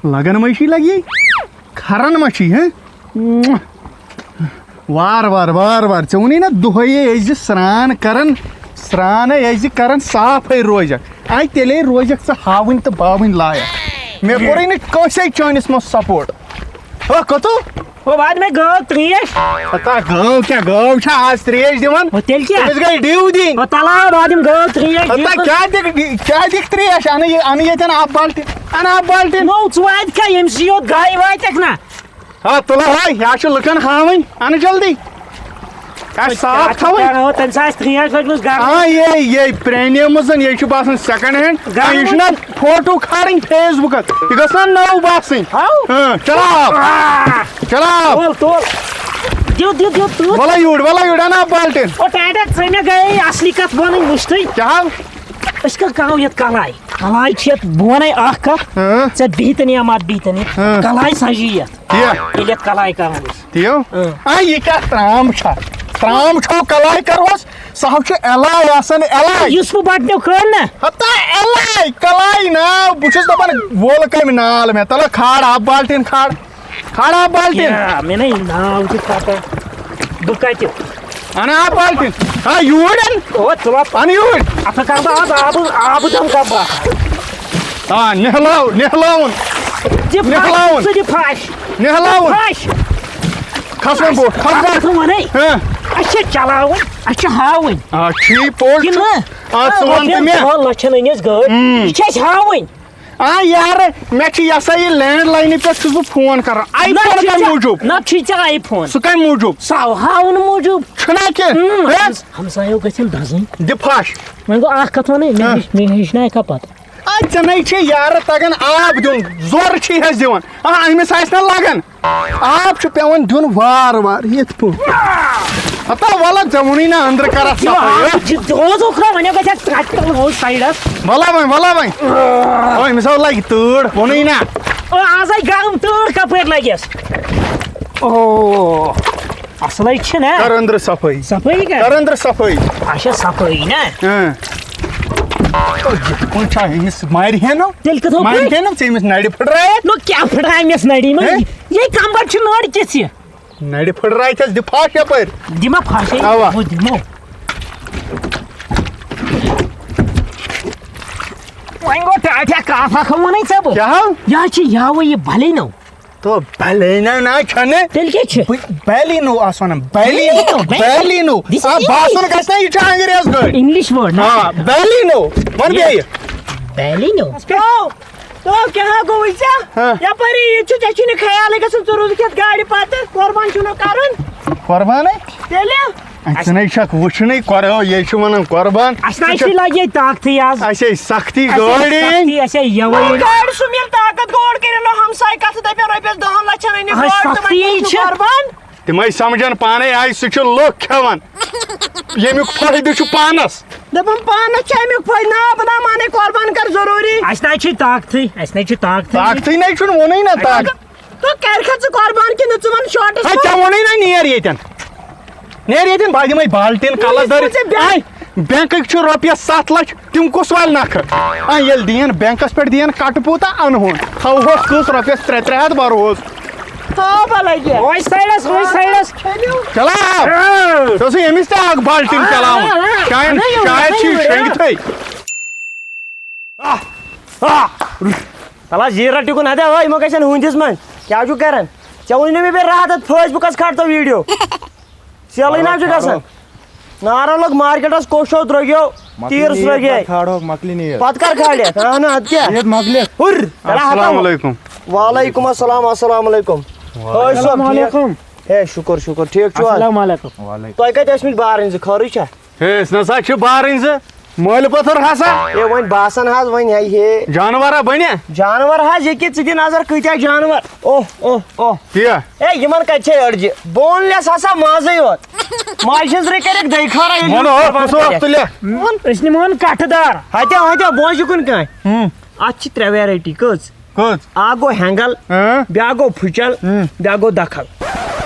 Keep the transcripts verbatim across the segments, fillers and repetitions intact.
لگن ما چھی لگی؟ کھرن ما چھی، ہہ؟ وار وار، وار وار۔ ژےٚ ووٚنُے نا دۄہے ٲسۍ زِ سرٛان کران، سرٛان ٲسۍ زِ کران، صافے روزکھ۔ آے تیٚلے روزکھ ژٕ ہاوٕنۍ تہٕ باوٕنۍ لایق۔ مےٚ کوٚرُے نہٕ کٲنٛسے چٲنِس منٛز support۔ ہو، کتو؟ ہو، بعد میں گٲو ترٛیش۔ ہتا گٲو کیٛاہ؟ گٲو چھا آز ترٛیش دِوان؟ ہو، تیٚلہِ کیٛاہ؟ تٔمِس گٔے ڈِو دِنۍ۔ ہو، تلا بعد میں گٲو ترٛیش۔ ہتا کیٛاہ دِکھ، کیٛاہ دِکھ ترٛیش؟ اَنہٕ یہِ، اَنہٕ ییٚتٮ۪ن آب بالٹیٖن۔ اَنہٕ آب بالٹیٖن۔ نو، ژٕ واتہِ کیٛاہ؟ ییٚمہِ سۭتۍ یوت گایہِ واتٮ۪کھ نا۔ آ، تُلہ ہاے، یہِ چھُ لُکن ہاوٕنۍ۔ اَنہٕ جلدی۔ اَسہِ صاف تھاوٕنۍ۔ تَمہِ ساتہٕ ترٛیش لٔجمٕژ گرم۔ آ، یے، یے، پرٛانیمٕژ زَن، یے چھُ باسان second hand۔ آ، یہِ چھُنہ فوٹو کھالٕنۍ Facebookس۔ یہِ گٔژھ نہ نٔو باسٕنۍ۔ ہاو؟ ہاں، چلاو۔ آ۔ چلاو۔ تُل، تُل۔ دِو، دِو، دِو، تُل۔ وَلہٕ یوٗرۍ، وَلہٕ یوٗرۍ، اَنہٕ آب بالٹیٖن۔ او، ٹاٹا، ژٕ مےٚ گٔیے اَصلی کَتھ وَنٕنۍ مٔشتٕے۔ کیٛاہ حال؟ أسۍ کَر کَرو یَتھ کَلاے؟ کَلاے چھِ یَتھ، بہٕ وَنَے اَکھ کَتھ، ہاں۔ ژےٚ بِہتَن یا مَت بِہتَن یہِ، ہاں۔ کَلاے سَجی یَتھ۔ تی ہا؟ ییٚلہِ یَتھ کَلاے کَرو أسۍ۔ تی ہو؟ اۭں۔ آ، یہِ کیٛاہ ترٛام چھا؟ ترٛام چھو کَلاے کَروس؟ سُہ ہا چھُ اٮ۪لاے آسان، اٮ۪لاے۔ یُس بہٕ بَٹنیو کٔڑ نہ۔ ہتا اٮ۪لاے، کَلاے ناو، بہٕ چھُس دَپان وول کَمہِ نال مےٚ، تَلہٕ کھار آب بالٹیٖن کھار۔ کھڑا بالٹیٖن۔ کیٛاہ؟ مےٚ نے ناو تہِ پتہ۔ بہٕ کتہِ؟ اَن آب بالٹیٖن۔ آ، یوٗرۍ اَن۔ او، ژٕ وَن۔ اَن یوٗرۍ۔ اَتھ کَرٕ بہٕ آز آبہٕ، آبہٕ دَم کَرٕ بہٕ اَتھ۔ آ، نہلاو، نہلاوُن۔ دِ پھَش، نہلاوُن۔ ژٕ دِ پھَش۔ نہلاوُن۔ پھَش۔ کھس وۄنۍ بوٚٹھ، کھس بوٚٹھ۔ اَتھ وَنے۔ ہاں۔ اَسہِ چھِ چلاوٕنۍ، اَسہِ چھِ ہاوٕنۍ۔ آ، چھی پوٚز کِنہٕ چھُ۔ نہ؟ آ، ژٕ وَن تہٕ مےٚ۔ دَہَن لَچھَن أنۍ اَسہِ گٲڑۍ۔ اۭں۔ یہِ چھِ اَسہِ ہاوٕنۍ۔ آ یارٕ، مےٚ چھِ یہِ ہسا یہِ لینڈ لاینہِ پٮ۪ٹھ چھُس بہٕ فون کران۔ آی نہ فون چھُے کَمہِ ژےٚ، موٗجوٗب؟ نہ چھُے ژےٚ آی فون۔ سُہ کَمہِ موٗجوٗب؟ سُہ ہاونہٕ موٗجوٗب۔ چھُنہ کینٛہہ؟ اۭں، ہے؟ ہمس-، ہمسایو گژھن دَزٕنۍ۔ دِ پھَش۔ وۄنۍ گوٚو اَکھ کَتھ وَنٕے، مےٚ ہاں۔ ہیٚچھ-، مےٚ ہیٚچھنایکھا پَتہٕ۔ آ ژےٚ نَے چھے یارٕ تَگان آب دیُن، زورٕ چھے حظ دِوان۔ آ أمِس آسہِ نہ لَگان۔ آب چھُ پٮ۪وان دیُن وار وار یِتھ پٲٹھۍ۔ ہتا وَلہٕ ژےٚ ووٚنُے نہ أنٛدرٕ کَرَتھ یہِ صفٲیی، آب ہہ؟ چھِ دۄہَس اوٚکھران، وۄنۍ گژھِ اَتھ ژَٹہِ تَل ہُہ سایڈَس۔ وَلہٕ وۄنۍ، وَلہٕ وۄنۍ۔ آ۔ او، أمِس ہا لَگہِ تۭر، ووٚنُے نہ۔ او، آز آے گرم تۭر کَپٲرۍ لَگٮ۪س؟ او، اَصلَے چھِ نہ۔ کَر أنٛدرٕ صفٲیی۔ صفٲیی کَر؟ کَر أنٛدرٕ صفٲیی۔ اچھا، صفٲیی نہ۔ اۭں۔ او، یِتھ پٲٹھۍ چھا أمِس مَرِ ہے نہٕ؟ تیٚلہِ کِتھ پٲٹھۍ؟ مَرِ ہے نہٕ، ژےٚ أمِس نَرِ پھٕٹرایَتھ؟ نو، کیٛاہ پھٕٹرایہِ مےٚ نَرِ؟ مےٚ ہے؟ یہِ کَمبَر چھِ نٔر کِژھ یہِ؟ نَرِ پھٕٹرایہِ چھَس، دِ پھَش یَپٲرۍ۔ دِمہ پھَش ہے، دَوا۔ بہٕ دِمو۔ وۄنۍ گوٚو ٹاٹھیا کَتھ اَکھ وَنَے ژےٚ بہٕ۔ کیٛاہ ہو؟ یہِ حظ چھِ یَوٕ یہِ بَلینو۔ تو بَلینو نہ چھَنہٕ۔ تیٚلہِ کیٛاہ چھِ؟ بہٕ، بَلینو آسہٕ وَنان، بَلینو، بَلینو، بَلینو۔ بَلینو۔ This is آ، English۔ باسُن گژھِ نہ یہِ چھُ انگریز گٲڑۍ۔ English word نہ۔ آ، بَلینو۔ وَن بیٚیہِ۔ بَلینو۔ تو، تو کیٛاہ گوٚوُے ژےٚ؟ ہاں۔ یپٲری ییٚتہِ چھُ، ژےٚ چھُے نہٕ خیالٕے گژھان، ژٕ روزُکھ یَتھ گاڑِ پتہٕ، قۄربان چھُنہ کَرُن۔ قۄربانٕے؟ تیٚلہِ؟ اَسہِ نَے چھَکھ وٕچھُنٕے، قۄربان، یے چھُ وَنان قۄربان۔ اَسہِ نَے ژٕ چھُ چھَکھ لَگے طاقتٕے آز۔ اَسے سختی اَسے گٲڑۍ أنۍ۔ سختی، اَسے یَوٲے۔ گاڑِ سُم ییٚلہِ طاقت گوٚڑ کٔرِو نہ ہمساے کَتھٕ دَپن رۄپیَس دَہَن لَچھَن أنِو اَسہِ گٲڑۍ تہٕ وۄنۍ سختی کیٛاہ چھُ چھِ۔ قۄربان؟ تِمَے سَمجھَن پانَے، آے سُہ چھُ لُکھ کھٮ۪وان۔ ییٚمیُک فٲیدٕ چھُ پانَس۔ دَپان پانَس چھِ اَمیُک فٲیدٕ۔ نا، بہٕ نا مانے قۄربان کَر ضروٗری۔ اَسہِ نَے چھِ طاقتٕے، اَسہِ نَے چھِ طاقتٕے۔ طاقتٕے نَے چھُنہٕ، ووٚنُے نہ طاقت۔ تو کَرِکھا ژٕ قۄربان کِنہٕ ژٕ وَن شاٹَس ہے، منٛز؟ ژےٚ ووٚنُے نہ، نیر ییٚتٮ۪ن۔ نیر ییٚتٮ۪ن، بہٕ دِمَے بالٹیٖن کَلَس یہِ دٲرِتھ۔ چھُ ژےٚ بیٛاکھ۔ ہے، بینکٕکۍ چھِ رۄپیَس سَتھ لَچھ، تِم کُس والہِ نَکھٕ؟ آ، ییٚلہِ دِیَن بینکَس پٮ۪ٹھ دِیَن کَٹہٕ پوٗتہ، اَنہوس۔ تھاوہوس کٔژ رۄپیَس، ترٛےٚ ترٛےٚ ہَتھ بَرہوس۔ تھاو بَلاے کیٛاہ؟ روے سایڈَس، روے سایڈَس۔ چلاو۔ آ۔ ژےٚ اوسُے أمِس تہِ اَکھ بالٹیٖن آ، چلاوُن۔ آ، آ۔ شاید، اَنَے یور، شاید اَنَے چھِ یہِ یور۔ شۄنٛگِتھٕے۔ آ، آ۔ تَلہٕ حظ، یہِ رَٹہِ کُن ہَتہ، ٲے، یِمو گژھن ہُہٕنٛدِس منٛز۔ کیٛاہ چھُکھ کَران؟ ژےٚ ووٚنُے نہٕ مےٚ بیٚیہِ راتھ اَتھ Facebookس کھار تو ویٖڈیو۔ ژےٚ لٲگۍ نہ حظ چھُ گژھان۔ نارَن لوٚگ مارکیٹَس کوٚش ہیوٚت درٛوٚگیو، مۄکلہِ تیٖر نہٕ یہِ، سرٛوٚگے۔ پَتہٕ کھارہوکھ، مۄکلہِ نہٕ یہِ۔ پَتہٕ کَر کھالہِ؟ اَہَن حظ، اَدٕ کیٛاہ؟ ییٚتہِ مۄکلہِ۔ ہُر، تَلہٕ ہَتہ۔ السلام علیکم۔ وعلیکم السلام، السلام علیکم۔ ہٲے صٲب، السلام ٹھیٖک؟ علیکم۔ ہے، شُکُر، شُکُر، ٹھیٖک چھُو حظ؟ السلام علیکم۔ وعلیکم۔ تۄہہِ کَتہِ ٲسۍمٕتۍ بارٕنۍ زٕ، خٲرٕے چھا؟ ہے، أسۍ نسا چھِ بارٕنۍ زٕ، مٲلۍ پٔتھٕر ہسا۔ ہے، وۄنۍ باسان حظ وۄنۍ ہے ہے۔ جانورا بنہِ؟ جانور حظ، ییٚکیٛاہ ژٕ دِ نظر کۭتیٛاہ جانور۔ اوہ، اوہ، اوہ۔ تی ہا؟ ہے، یِمن کتہِ چھے أڑجہِ؟ بون لیس ہسا مازٕے یوت۔ ماجہِ ہٕنٛز رٕے کٔرِکھ دٔے خٲرا ییٚلہِ وَن، یِم اوہ، قۄربان کُس اوس کٔرِکھ۔ تُلہِ؟ أسۍ نِمون کٹھٕ دار۔ ہتیو، ہتیو، بوزِ کُنہِ کامہِ۔ ہُم۔ اتھ چھِ ترٛےٚ variety، کٔژ؟ کٔژ؟ اکھ گوٚو ہٮ۪نٛگل، اۭں۔ بیٛاکھ گوٚو پھُچل، اۭں۔ بیٛاکھ گوٚو دَکھل۔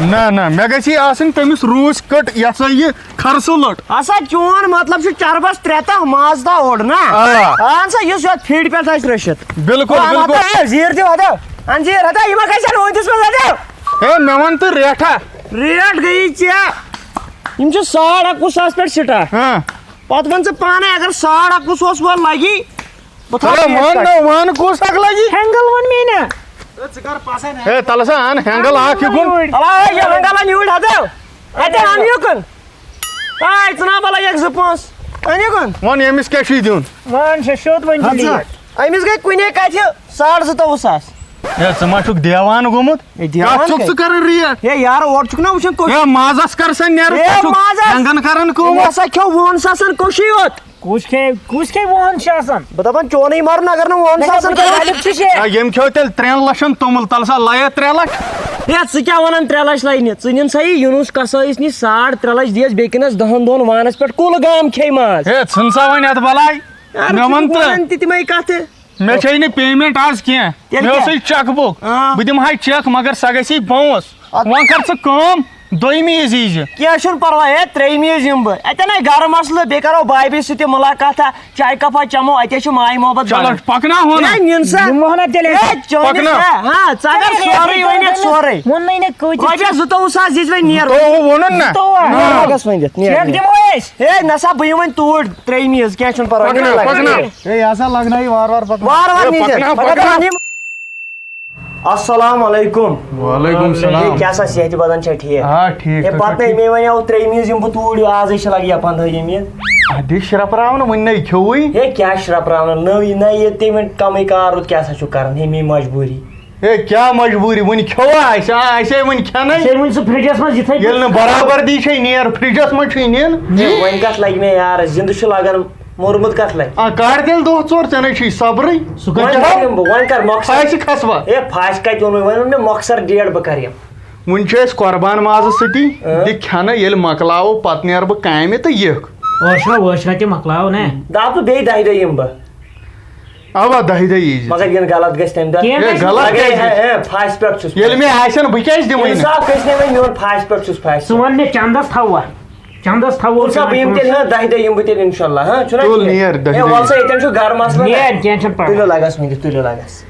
نہ، نہ، مےٚ گژھِ یہِ آسٕنۍ تٔمِس روٗسۍ کٔٹ، یہِ ہسا یہِ کھرسہٕ لٔٹ۔ ہسا چون مطلب چھُ چربس ترٛےٚ تہہ، ماز تہہ اوٚڑ، نا؟ آ۔ اہن سا، یُس یتھ فیٖڈِ پٮ۪ٹھ آسہِ رٔچھِتھ۔ بِلکُل، آ، بِلکُل۔ ہتا، زیٖر دِ، ہتا۔ انزیٖر، ہتا یہِ ما کھسن اوٗنتِس منٛز، ہتا؟ ہے، مےٚ وَن تہٕ ریٹھا۔ ریٹ گٔیی ژےٚ، یِم چھِ ساڑ اَکوُہ ساس پٮ۪ٹھ سٹارٹ۔ ہاں۔ پتہٕ وَن ژٕ پانے، اگر ساڑ اَکوُہ ساس وول لگی، بہٕ تھاوٕ چلو، ریٹ وَن کَتھ۔ نہ، وَن کُس اکھ لگی؟ ہینگل ووٚن مےٚ نا۔ ہے، تَلہٕ سا اَن ہینگل اکھ یہِ کُن۔ اَلا، ہے، یہِ ہینگل اَن یوٗرۍ، ہتا۔ اَتہِ اَن یہِ کُن۔ آے، ژٕ نا بلایکھ زٕ پونٛسہٕ۔ أنِو کُن۔ وَن، ییٚمِس کیٛاہ چھُے دیُن؟ وَن سا سیوٚد، وۄنۍ چھُ ہَتھ سا۔ لیٹ۔ أمِس گٔے کُنے کَتھِ ساڑ زٕتووُہ ساس۔ ہے، ژٕ ما چھُکھ دیوان گوٚمُت؟ ہے، دیوان کَتھ چھُکھ کَتہِ؟ ژٕ کَران ریٹ؟ ہے، یارٕ، اورٕ چھُکھ نا وٕچھان کوٚش۔ ہے، مازَس کَر سا نیرٕ، ہے، ژٕ چھُکھ مازَس۔ ہٮ۪نٛگَن کَران کٲم۔ مےٚ ہسا کھیوٚو وُہَن ساسَن کوٚشٕے یوت۔ کُس کھے، کُس کھے وُہَن ساسَن؟ بہٕ دَپان، چونٕے مَرُن اگر نہٕ وُہَن مےٚ ساسَن دوٚپ، کَرٕ۔ غالب چھُ شیخ۔ آ، ییٚمۍ کھیوٚو تیٚلہِ ترٛٮ۪ن لَچھَن توٚمُل، تَلہٕ سا لَیے ترٛےٚ لَچھ۔ ہے، ژٕ کیٛاہ وَنان ترٛےٚ لَچھ لَگہِ نہٕ؟ ژٕ نِن سا یہِ یوٗنُس قصٲیِس نِش ساڑ ترٛےٚ لَچھ دِیَس بیٚیہِ کِنَس دَہَن دۄہَن وانَس پٮ۪ٹھ کُل گام کھیٚیہِ ماز۔ ہے، ژھٕن سا وۄنۍ اَتھ بَلاے۔ یارٕ، مےٚ ژٕ وَن چھُکھ تہٕ۔ وَنان تہِ تِمَے کَتھٕ۔ مےٚ چھے نہٕ پیمنٹ آز کینٛہہ۔ تیٚلہِ مےٚ کیٛاہ؟ اوسُے چیک بُک۔ آ۔ بہٕ دِمہٕ ہاے چیک، مگر سۄ گژھی بونٛس۔ اَدٕ وۄنۍ کر ژٕ کٲم، دوٚیمہِ عیٖذ ییٖزِ۔ کینٛہہ چھُنہٕ پَرواے، ہے، ترٛیٚیِمہِ عیٖذ یِمہٕ بہٕ۔ اَتٮ۪ن ہے گرٕ مسلہٕ، بیٚیہِ کَرو بایہِ بیٚنہِ سۭتۍ تہِ مُلاقاتہ، چایہِ کپا چٮ۪مو، اَتہِ ہے چھُ ماے محبت چلو، بَڑان۔ پَکناو ہون۔ ہے، نِن سا۔ یِم وَنان تیٚلہِ ہے، چٲنِس پَکناو۔ ہے، ہاں، ژٕ اگر سورُے ؤنِکھ، سورُے۔ ووٚنمَے نہ کۭتِس۔ رۄپیَس زٕتووُہ ساس دِژ وۄنۍ نیر۔ تو ووٚنُن نہ۔ تو۔ نیر لگس وۄنۍ دِتھ، نیر، چیک نیر۔ دِمو أسۍ۔ ہے، نہ سا، بہٕ یِمہٕ وۄنۍ توٗرۍ ترٛیٚیِمہِ عیٖذ، کینٛہہ چھُنہٕ پَرواے، پَکناو، نیر لگس پَکناو۔ وۄنۍ۔ ہے، یہِ ہسا لگنایہِ وارٕ وارٕ پَکناو۔ وارٕ وارٕ ہے، نیٖزِ۔ پَکناو، پَکناو۔ پَکناو۔ السلام علیکم۔ وعلیکم السلام۔ ہے، کیٛاہ سا صحتِ بدن چھا ٹھیٖک؟ آ، ٹھیٖک، ہے، تُہۍ چھِو پتہٕ نے ٹھیٖک؟ مےٚ وَنیٛاو ترٛیٚیِمہِ عیٖذ یِمہٕ بہٕ توٗرۍ، آزٕے چھِ لگہِ یا پنٛدہٲیِم عیٖد۔ آ، دِ شرٛپراونہٕ، وُنہِ نے کھیوٚوُے۔ ہے، کیٛاہ شرٛپراونہٕ؟ نٔو، نہ یہِ تٔمۍ وۄنۍ کمٕے کار روٗد، کیٛاہ سا چھُکھ کران؟ ہے، مے مجبوٗری۔ ہے، کیٛاہ مجبوٗری؟ وُنہِ کھیوٚوا اَسہِ؟ آ، اَسے وُنہِ کھٮ۪نَے۔ ژےٚ وُنہِ سُہ فرجَس منٛز یِتھَے ییٚلہِ نہٕ برابردی چھے، نیر فرجَس منٛز چھُے نِن۔ ہے، وۄنۍ کَتھ لگہِ مےٚ یارٕ، زِندٕ چھُ لگان۔ موٚرمُت کتھ لگہِ؟ آ، کڑ تیٚلہِ دۄہ ژور، ژےٚ نے چھُے صبرٕے۔ سُہ کتہِ وۄنۍ چھُ؟ کر یِمہٕ بہٕ، وۄنۍ کر مۄخصر؟ آسہِ کھسوا؟ ہے، پھاسہِ کتہِ ووٚنُے؟ وۄنۍ ووٚن مےٚ مۄخصر ڈیٹ بہٕ کر یِمہٕ۔ وُنہِ چھُ اَسہِ قۄربان مازٕ سۭتی، اۭں۔ دِ کھٮ۪نہٕ، ییٚلہِ مۄکلاوو، پتہٕ نیرٕ بہٕ کامہِ تہٕ یِکھ۔ ٲشرا وٲشرا تہِ مۄکلاو نا۔ دپ ژٕ بیٚیہِ دَہہِ دۄہہِ یِمہٕ بہٕ۔ اوا، دَہہِ دۄہہِ ییٖزِ۔ مگر یِنہٕ غلط گژھِ تَمہِ دۄہ۔ کینٛہہ ہے، گژھِ غلط نہٕ۔ کیٛازِ اگر، گژھِ؟ ہے، ہے، پھاسہِ پٮ۪ٹھ چھُس۔ ییٚلہِ مےٚ آسن، بہٕ کیٛازِ دِمہٕ یہِ نہٕ؟ انصاف گژھِ نہٕ وۄنۍ میون، پھاسہِ پٮ۪ٹھ چھُس، پھاسہِ۔ ژٕ وَن مےٚ چندس تھاووا؟ چندس تھاوو وٕچھ سا، بہٕ یِمہٕ تیٚلہِ، ہاں، دَہہِ دۄہہِ یِمہٕ بہٕ تیٚلہِ، اِنشاء اللہ، ہاں، چھُنہ تُل ٹھیٖک؟ نیر، دَہہِ ہے، دۄہہِ۔ وَلہٕ سا، ییٚتٮ۪ن چھُ گرٕ مسلہٕ نہ۔ نیر، کینٛہہ چھُنہٕ پرواے۔ تُلِو لَگَس وۄنۍ، تُلِو لَگَس۔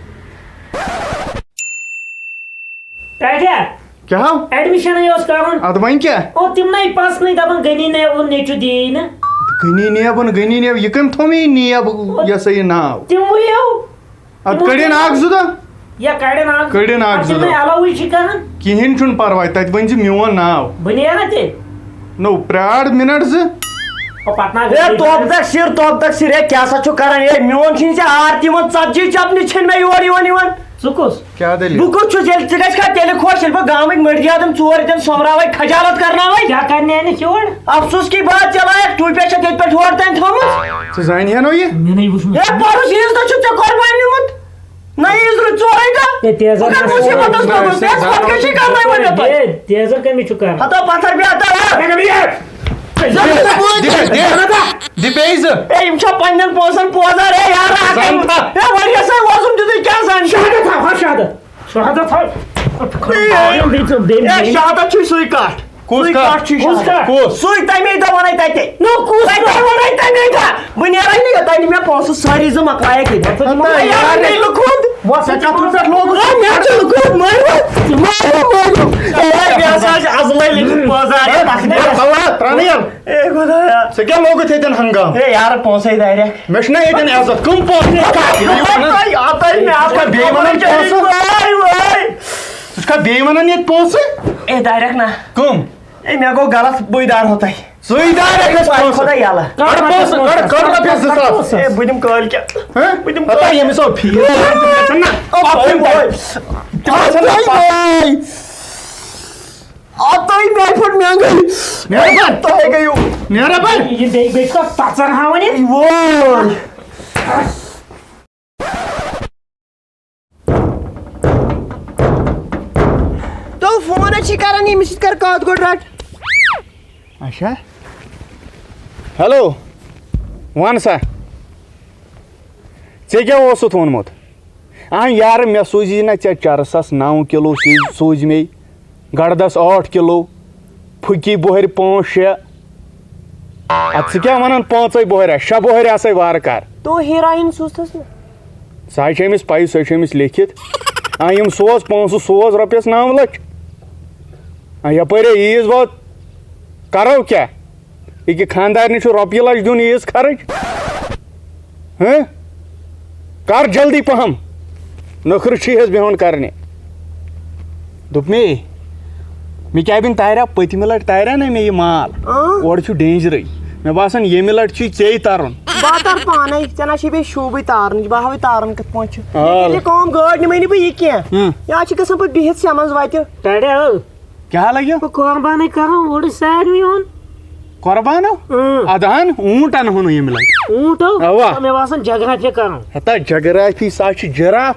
ٹاٹھیا، کیٛاہ ہو؟ ایڈمِشنٕے اوس کَرُن۔ اَدٕ وۄنۍ کیٛاہ؟ او، تِمنٕے پَسنٕے دَپان، غنی نیبُن نیٚچوٗ دِیی نہٕ۔ غنی نیبُن، غنی نیب، یہِ کٔمۍ تھوٚو مےٚ یہِ نیب، یہِ ہسا یہِ ناو؟ تِموٕے ہو۔ ادٕ کٔڑِن اکھ زٕ دۄہ۔ یا کڑن اکھ۔ کٔڑِن اکھ اَتھ زٕ چھُنہٕ دۄہ۔ علاوٕے چھِ کران۔ کِہیٖنۍ چھُنہٕ پرواے، تَتہِ ؤنۍ زِ میون ناو۔ بہٕ نیرا تیٚلہِ؟ نو، پرٛار مِنٹ زٕ۔ او، پتہٕ نا ہے، گژھِ توب تک سِر، توب تک سِر، ہے، کیٛاہ سا چھُ کران؟ ہے، میون چھُے ژےٚ آرتی منٛز ژتجی چپنہِ چھِنہٕ مےٚ یور یِوان، یِوان۔ ژٕ کُس؟ کیٛاہ دٔلیٖل؟ بہٕ کُس چھُس؟ ییٚلہِ ژٕ گژھِ کھا تیٚلہِ خۄش، ییٚلہِ بہٕ گامٕکۍ مٔڈۍ یادم ژور ییٚتٮ۪ن سۄمبراوَے، خجالت کرناوَے۔ کیٛاہ کرنہِ أنِتھ یور؟ افسوس کی بات، ژےٚ لایق ٹوٗپیا چھَتھ ییٚتہِ پٮ۪ٹھ ہورٕ تام تھٲومٕژ۔ ژٕ زانہِ ہا نو یہِ؟ مےٚ نے وُچھمُت۔ ہے، پَرُس عیٖذ دۄہ چھُتھ ژےٚ قۄربان نیوٗمُت۔ نہ عیٖذ روٚٹ ژورے دۄہ۔ ہے، تیزر بہٕ کَتھ مُصیٖبتس لوٚگُس؟ ہے، خۄدکٔشی کرنٲوٕے مےٚ تۄہہِ۔ ہے، تیزر کَمہِ چھُ کران؟ ہتا پتھر بیٚہہ تہٕ۔ ہے، نہ، بیٚہہ۔ دِ، دِ، دِ بیٚیہِ زٕ۔ ہے، یِم چھا پننٮ۪ن پونٛسن پوزار؟ ہے، یارٕ، اکھ زَن تھا۔ ہے، وۄنۍ یَسَے وۄزُم دیُتُے کیٛاہ زَن؟ شہادت تھاو، ہا، شہادت۔ شہادت تھاو۔ ہے، شہادت چھُے سُے کَٹھ۔ کُس سُے کَٹھ؟ کَٹھ چھُے کُس شہادت۔ کَٹھ؟ کُس؟ سُے تَمے دۄہ وَنَے تَتے۔ نو، کُس تَتے کَٹھ؟ وَنَے تَمے دۄہ۔ بہٕ نیرَے نہٕ یوٚتام نہٕ مےٚ پونٛسہٕ سٲری زٕ مۄکلایَکھ ییٚتہِ۔ ہَتہٕ ہے، یارٕ، مےٚ لوٚگ کھوٚد۔ وَ ژےٚ کَتھ پٮ۪ٹھ لوٚگُتھ؟ ہے، مےٚ چھُ لوٚگمُت، مٲرِو، مٲرِو، مٲرِو۔ ہے، مےٚ ہسا چھِ اَزمٲے لیٚکھِتھ پونٛسہٕ، ہے، تَتھ ہے، مےٚ ترٛاونہٕ یَن۔ اے خۄدایا۔ ژےٚ کیٛاہ لوگُتھ ییٚتٮ۪ن ہنگام؟ ہے یارٕ، پونٛسَے direct۔ مےٚ چھُنہ ییٚتٮ۪ن عزت۔ کٕم پونٛسہٕ؟ کَتھ؟ یہِ وَنان؟ اَتَے، اَتَے مےٚ ژٕ چھُکھا بیٚیہِ وَنان پونٛسہٕ؟ وٲے، وٲے۔ ژٕ چھُکھا بیٚیہِ وَنان ییٚتہِ پونٛسہٕ؟ اے direct نہ۔ کٕم؟ اے مےٚ گوٚو غلط، بٕے دارہو تۄہہِ۔ ژٕے دارکھ اَسہِ پونٛسہٕ۔ خۄداے یَلہٕ۔ کَڑ پونٛسہٕ، کَڑ، کَڑ رۄپیَس زٕ ساس۔ اے بہٕ دِمہٕ کٲلۍ کٮ۪تھ۔ ہہ؟ بہٕ دِمہٕ ہتا کٲلۍ ییٚمِس آو فیٖس۔ او بھاے، بھاے۔ تِم چھِنہ۔ او بھاے، بھاے۔ اَتَے مےٚ پھُٹ مٮ۪نٛگٕے۔ نیرٕ بَر۔ تۄہے گٔیوٗ۔ نیرٕ بَر۔ یہِ بیٚیہِ، بیٚیہِ چھُ تَتھ ژَن ہاوان یہِ۔ وٲے۔ تو فون حظ چھِ کران، ییٚمِس سۭتۍ کر کتھ گۄڈٕ رٹ۔ اچھا۔ ہیلو۔ وَن سا۔ ژےٚ کیٛاہ اوسُتھ ووٚنمُت؟ اہن یارٕ، مےٚ سوٗزی نہ ژےٚ چرسَس نَو کِلوٗ سوٗزۍ، سوٗزۍ مے، گردَس ٲٹھ کِلوٗ، پھُکی بۄہرِ پانٛژھ شےٚ۔ اَدٕ ژٕ کیٛاہ وَنان پانٛژَے بۄہرِ؟ شےٚ بۄہرِ آسَے وارٕ کار۔ تو ہیٖرویِن سوٗزتھَس نہٕ۔ سۄ حظ چھِ أمِس پَیی، سۄ چھِ أمِس لیکھِتھ۔ آ، یِم سوز پونٛسہٕ، سوز رۄپیَس نَو لَچھ۔ آ، یَپٲرۍ ہے عیٖذ ووت، کَرو کیٛاہ؟ یہِ کہِ خانٛدارنہِ چھُ رۄپیہِ لَچھ دیُن عیٖذ خرٕچ۔ ہہ؟ کر جلدی پہم۔ نخرٕ چھی حظ بیہون کرنہِ۔ دوٚپ مے، مےٚ کیٛاہ بِن تاریا، پٔتمہِ لٹہِ تاریا نہ مےٚ یہِ مال۔ اۭں۔ اورٕ چھُ ڈینجرٕے۔ مےٚ باسان، ییٚمہِ لٹہِ چھُے ژےٚ ترُن۔ بہٕ تر پانے، ژےٚ نہ چھُے بیٚیہِ شوٗبٕے تارنٕچ، بہٕ ہاوے تارُن کِتھ پٲٹھۍ چھُ۔ آ۔ مےٚ کٔرۍ زِ کٲم، گٲڑۍ نِمے نہٕ بہٕ یہِ کینٛہہ۔ ہُم۔ یا چھِ گژھان پتہٕ بِہِتھ سٮ۪منٛز وَتہِ۔ تاریا، کیٛاہ لگیو؟ بہٕ قۄربانٕے کران، اوٚڑ ساروٕے اوٚن۔ قۄربانو؟ اۭں۔ ادٕ ہن، اوٗنٹ انہٕ ہون ییٚمہِ لٹہِ۔ اوٗنٹ ہو؟ اوا۔ مےٚ باسان جگرافی کران۔ ہتا جگرافی، سا چھِ جراف۔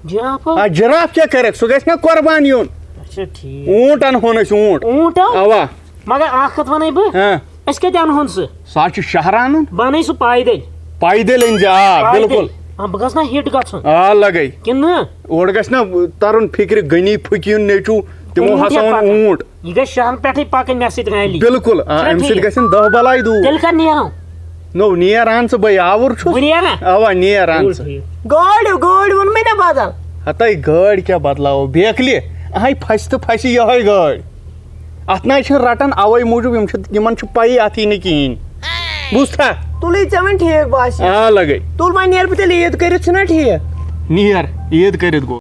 جراف ہو؟ آ، جراف کیٛاہ کرکھ؟ سُہ گژھِ نا قۄربان یُن۔ اچھا، ٹھیٖک۔ اوٗنٹ انہٕ ہون أسۍ، اوٗنٹ۔ اوٗنٹ ہو؟ اوا۔ مگر اکھ کتھ ونَے بہٕ۔ ہاں۔ أسۍ کتہِ انہٕ ہون سُہ؟ سُہ حظ چھُ شہر انُن۔ بہٕ انَے سُہ پیدل۔ پیدل أنۍ زِ، آ، پیدل۔ بِلکُل۔ آ، بہٕ گژھٕ نا ہِٹ گژھُن۔ آ، لگے۔ کِنہٕ نہٕ؟ اورٕ گژھِ نا ترُن فکرِ غنی فقیٖر نیٚچوٗ، تِمو اوٗنٹ ہسا ہٮ۪تھ اوٚن پکان۔ اوٗنٹ۔ یہِ گژھِ شہرن پٮ۪ٹھٕے پکٕنۍ مےٚ سۭتۍ ریلی۔ بِلکُل، آ، چھُنہ اَمہِ سۭتۍ ٹھیٖک؟ گژھن دَہ بلاے دوٗر۔ تیٚلہِ کر نیرو؟ نو، نیر اہن ژٕ، بے آوُر چھُس۔ بہٕ نیرا؟ اوا، نیر اہن گوٚو ژٕ۔ ٹھیٖک۔ گٲڑۍ، گٲڑۍ ووٚن مےٚ نہ بدل۔ ہتے گٲڑۍ کیٛاہ بدلاوو؟ بیکلہِ، اہے پھسہِ تہٕ پھسہِ یہے گٲڑۍ۔ اتھ نہ چھِ رٹان، اوے موٗجوٗب یِم چھِ، یِمن چھِ پَیی اتھ یی نہٕ کِہیٖنۍ۔ بوٗزتھا؟ تُلٕے ژےٚ وۄنۍ ٹھیٖک باسہِ۔ آ، لگے۔ تُل وۄنۍ نیر بہٕ تیٚلہِ عیٖد کٔرِتھ، چھُنہ ٹھیٖک؟ نیر، عیٖد کٔرِتھ گوٚو۔